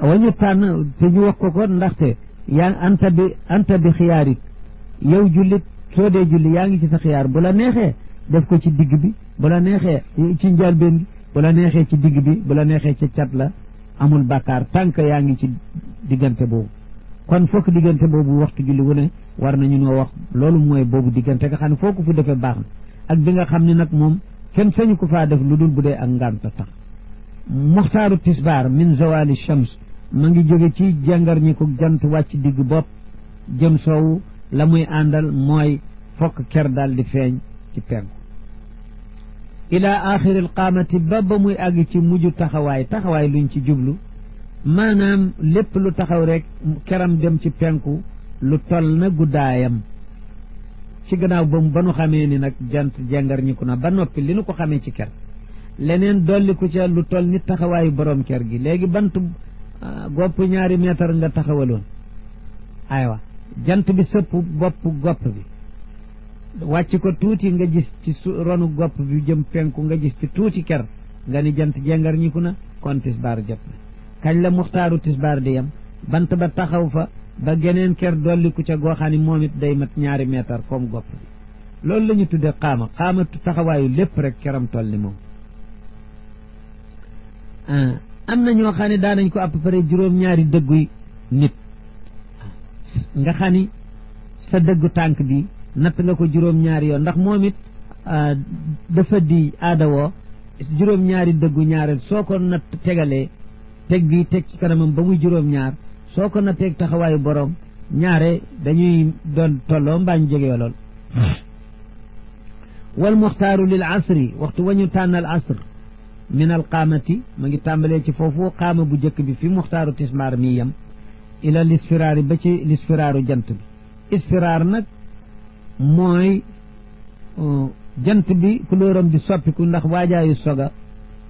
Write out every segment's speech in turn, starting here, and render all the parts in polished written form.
wañu tànn te ñu wax ko ndaxte yaa anta bi xiyaarik yow jullit soo dee julli yaa ngi ci sa xiyaar bu la neexee def ko ci digg bi bu la neexee ci njëlbéen gi bu la neexee ci digg bi bu la neexee ci cat la amul bàkkaar tànk yaa ngi ci diggante boobu kon fokk diggante boobu waxtu julli wu ne war nañu noo wax loolu mooy boobu diggante nga xam ne foo ko fu defee baax na ak bi nga xam ne nag moom kenn sañu ko faa def lu dul bu dee ak ngànta tax muxtaaru tisbaar min zawali shams ma ngi jóge ci jàngar ñi ko jant wàcc digg bopp jëm soowu la muy àndal mooy fokk ker daal di feeñ ci penku ila axiril qaamati ba muy àgg ci mujj taxawaay luñ ci jublu maanaam lépp lu taxaw rek keram dem ci penku lu toll na guddaayam ci gannaaw ba nu xamee ni nag jant jàngar ñi ku na ba noppi li nu ko xamee ci ker leneen dolli ku ca lu toll ni taxawaayu borom ker gi léegi bant gopp 2 mètre nga taxawaloon aywa jant bi sëpp bopp gopp bi wàcc ko tuuti nga gis ci ronu gopp bi jëm penku nga gis ci tuuti ker nga ni jant jengar ñiku na kon tisbaar jot na kañ la muxtaaru tisbaar di yam bant ba taxaw fa ba geneen ker dolliku ca goo xam ne moom it day mat 2 mètre comme gopp bi loolu la ñu tudde xaama taxawaayu lépp rek keram toll ni moom am na ñoo xam ne daanañ ko à peu près 2 dëgguy nit nga xam ni sa dëggu tànk bi natt nga ko 2 yoon ndax moom it dafa di aada woo 2 dëggu ñaareel soo ko natt tegalee teg bi teg ci kanamam ba muy 2 soo ko natteeg taxawaayu borom ñaare dañuy doon tolloo mbaañ jege lool wal muxtaaru lil asri waxtu wañu tànnal asr min al qaamati ma ngi tàmbalee ci foofu qaama bu jëkk bi fi muxtaaru tisbaar mi yam ila lisfiraari ba ci lisfiraaru jant bi isfiraar nag mooy jant bi couleuram di soppiku ndax waajaayu soga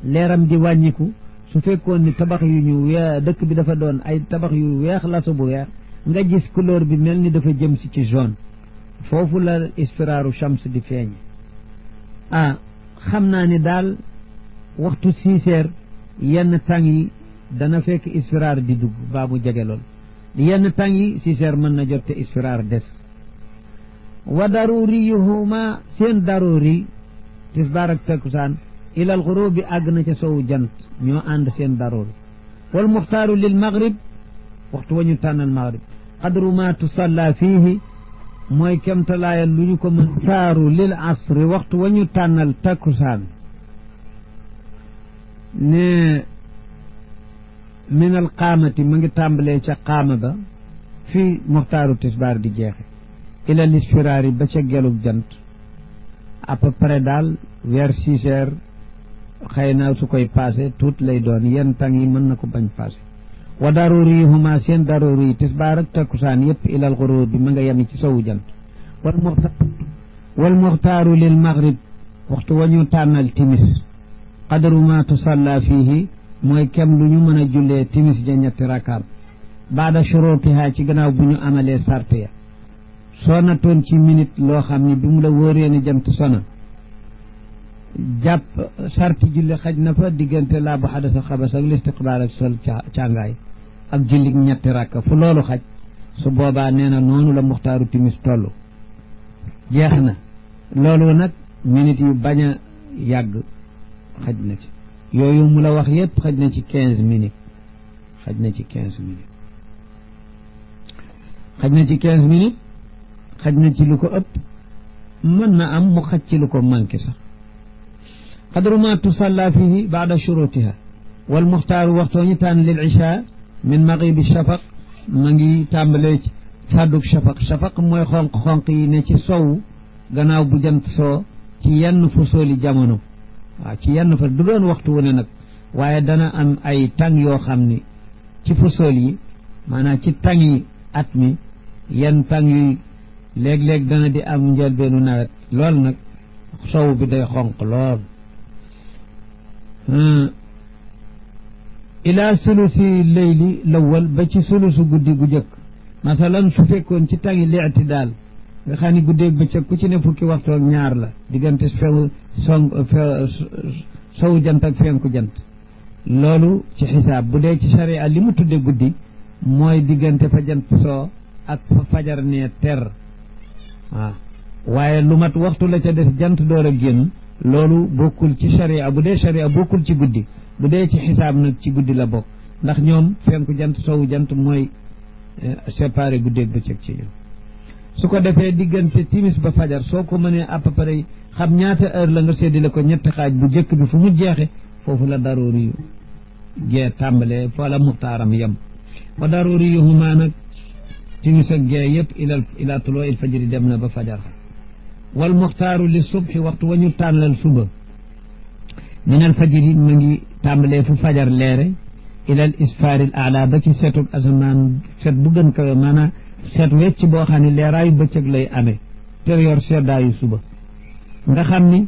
leeram di wàññiku su fekkoon ni tabax yu ñu dëkk bi dafa doon ay tabax yu weex lasu bu weex nga gis couleur bi mel ni dafa jëm si ci jaune foofu la isfiraaru shams di feeñ xam naa ni daal waxtu 6 heures yenn tàng yi dana fekk isfiraar di dugg baa mu jege lool yenn tàng yi 6 heures mën na jot te isfiraar des wa daruriyuhuma seen daruri tisbaar ak takkusaan ilal xurubi àgg na ca sowu jant ñoo ànd seen daruri wal muxtaaru lil maghrib waxtu wa ñu tànnal maghrib qadru ma tusalla fiihi mooy kemtalaayal lu ñu ko mën taaru lil asri waxtu wa ñu tànnal takkusaan ne min al qaamati ma ngi tàmbalee ca qaama ba fii muxtaaru tisbaar di jeexe ila lisfiraari ba ca gelug jant à peu près daal vers 6 heures xëy na su koy passé tuut lay doon yenn tàng yi mën na ko bañ passé wa daruriyuhuma seen daruri yi tisbaar ak takkusaan yëpp ilal xuruub bi ma nga yemi ci sowu jant wal muxtaaru lil maghrib waxtu wa ñu tànnal timis qadru ma tusalla fiihi mooy kem lu ñu mën a jullee timis ja 2 rakaat baada shurutiha ci gannaaw bu ñu amalee sart ya soo natoon ci minute loo xam ni bi mu la wóoree ni jant sona jàpp sarti julli xaj na fa diggante laa bu xadasa xabas ak listiqbaal ak sol càngaay ak julli 2 rakka fu loolu xaj su boobaa nee na noonu la muxtaaru timis toll jeex na loolu nag minute yu bañ a yàgg xaj na ci yooyu mu la wax yépp xaj na ci 15 minutes xaj na ci 15 minutes xaj na ci 15 minutes xaj na ci lu ko ëpp mën na am mu xaj ci lu ko manqué sax qadru ma tusalla fihi baada shurutiha wal muxtaaru waxtoo ñu tànn lil isha min maghribi shafaq ma ngi tàmbalee ci fàdduk shafaq mooy xonq yi ne ci sow gannaaw bu jant soo ci yenn fusooli jamono waaw ci yenn fa du doon waxtu wu ne nag waaye dana am ay tàng yoo xam ni ci fusool yi maanaam ci tàng yi at mi yenn tàng yi léeg-léeg dana di am njëlbeenu nawet lool nag sow bi day xonq lool ila sulusi leyli lawal ba ci sulusu guddi gu jëkk masalan su fekkoon ci tàngi li'tidaal nga xam ni guddeeg bëccëg ku ci ne fukki waxtu ak 2 la diggante sowu jant ak fenku jant loolu ci xisaab. bu dee ci sharia li mu tudde guddi mooy diggante fa jant soo ak fa fajar nee ter waaw waaye lu mat waxtu la ca des jant door a génn loolu bokkul ci sharia. bu dee sharia bokkul ci guddi, bu dee ci xisaab nag ci guddi la bokk ndax ñoom fenku jant sowu jant mooy séparé guddeeg bëccëg ci ñoom. su ko defee diggante timis ba fajar soo ko mënee à peu près xam ñaata heure la nga séddale ko ñetti xaaj, bu jëkk bi fu mu jeexe foofu la daroori yu gee tàmbalee fa la muxtaaram yem. wa daroori yu huma nag timis ak gee yëpp ila tuloo il fajri dem na ba fajar. wal muxtaaru li subhi waxtu wa ñu tànnal suba min al fajri ma ngi tàmbalee fu fajar leere ilal isfaaril ala ba ci seetub asamaan set bu gën kawe maanaam seet wecc boo xam ne leeraayu bëccëg lay amee période seddaayu suba nga xam ni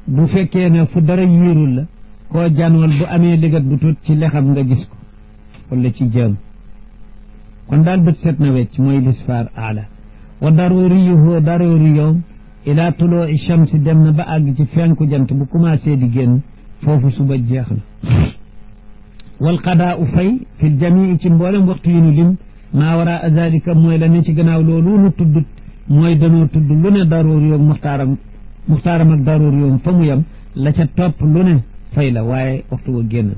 bu fekkee ne fu dara yiirul la koo janool bu amee ligat bu tut ci lexam nga gis ko wala ci jëm kon daal bët set na wecc mooy lisfaar ala. wa daruriyuhu daruriyum ila tuloo i shamsi dem na ba àgg ci fenku jant bu commencé di génn foofu suba jeex na. wal qadaa fay fil jamii ci mboolem waxtu yu nu lim maa wara zalika mooy la ne ci gannaaw loolu nu tudd mooy danoo tudd lu ne daroor yoom muxtaaram ak daroor yoom fa mu yem la ca topp lu ne fay la waaye waxtu wa génn